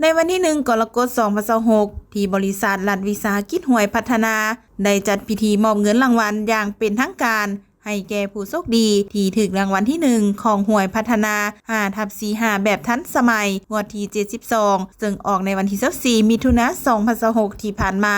ໃນວັນທີໜຶ່ງ ກໍລະກົດ ສອງພັນຊາວຫົກ ທີ່ບໍລິສັດລັດວິສາຫະກິດຫວຍພັດທະນາ ໄດ້ຈັດພິທີມອບເງິນລາງວັນຢ່າງເປັນທາງການ ໃຫ້ແກ່ຜູ້ໂຊກດີທີ່ຖືກລາງວັນທີໜຶ່ງ ຂອງຫວຍພັດທະນາ ຫ້າທັບສີ່ຫ້າ ແບບທັນສະໄໝ ງວດທີເຈັດສິບສອງ ເຊິ່ງອອກໃນວັນທີຊາວສີ່ ມິຖຸນາ ສອງພັນຊາວຫົກ ທີ່ຜ່ານມາ.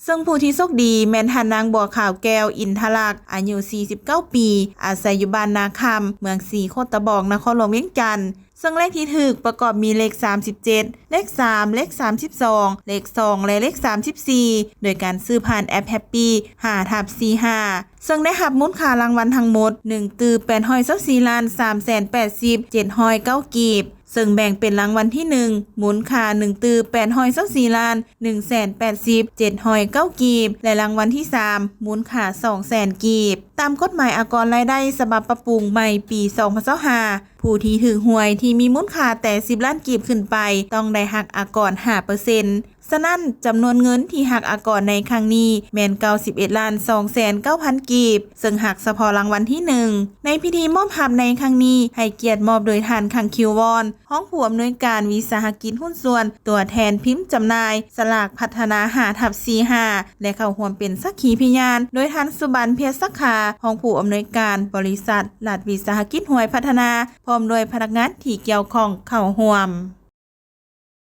ເຊິ່ງຜູ້ທີ່ໂຊກດີແມ່ນທ່ານນາງ ບົວຂາວແກ້ວ ອິນທະລັກ ອາຍຸສີ່ສິບເກົ້າປີ ອາໄສຢູ່ບ້ານນາຄຳ ເມືອງສີໂຄດຕະບອງ ນະຄອນຫຼວງວຽງຈັນ. ເຊິ່ງເລກທີ່ຖືກປະກອບມີເລກສາມສິບເຈັດ, ເລກສາມ, ເລກສາມສິບສອງ, ເລກສອງ ແລະ ເລກສາມສິບສີ່ ໂດຍການຊື້ຜ່ານແອັບ Happy ຫ້າທັບສີ່ຫ້າ ເຊິ່ງໄດ້ຮັບມູນຄ່າລາງວັນທັງໝົດ ໜຶ່ງຕື້ ແປດຮ້ອຍຊາວສີ່ລ້ານ ສາມແສນແປດສິບ ເຈັດຮ້ອຍເກົ້າກີບ, ເຊິ່ງແບ່ງເປັນລາງວັນທີໜຶ່ງ ມູນຄ່າ ໜຶ່ງຕື້ ແປດຮ້ອຍຊາວສີ່ລ້ານ ໜຶ່ງແສນແປດສິບ ເຈັດຮ້ອຍເກົ້າກີບ ແລະ ລາງວັນທີສາມ ມູນຄ່າ ສອງແສນກີບ. ຕາມກົດໝາຍອາກອນລາຍໄດ້ສະບັບປັບປຸງໃໝ່ປີສອງພັນຊາວຫ້າ ຜູ້ທີ່ຖືກຫວຍທີ່ມີມູນຄ່າແຕ່ສິບລ້ານກີບຂຶ້ນໄປ ຕ້ອງໄດ້ຫັກອາກອນຫ້າເປີເຊັນ. ສະນັ້ນ, ຈຳນວນເງິນທີ່ຫັກອາກອນໃນຄັ້ງນີ້ແມ່ນເກົ້າສິບເອັດລ້ານສອງແສນເກົ້າພັນກີບ, ເຊິ່ງຫັກສະເພາະລາງວັນທີໜຶ່ງ. ໃນພິທີມອບຮັບໃນຄັ້ງນີ້ ໃຫ້ກຽດມອບໂດຍທ່ານ ຄັງ ຄິວວອນ ຮອງຜູ້ອຳນວຍການວິສາຫະກິດຫຸ້ນສ່ວນ ຕົວແທນພິມຈຳໜ່າຍສະຫຼາກພັດທະນາ ຫ້າທັບສີ່ຫ້າ ແລະ ເຂົ້າຮ່ວມເປັນສັກຂີພະຍານ ໂດຍທ່ານ ສຸບັນ ເພັດສັກຂາ ຮອງຜູ້ອຳນວຍການບໍລິສັດລັດວິສາຫະກິດຫວຍພັດທະນາ ພ້ອມດ້ວຍພະນັກງານທີ່ກ່ຽວຂ້ອງເຂົ້າຮ່ວມ.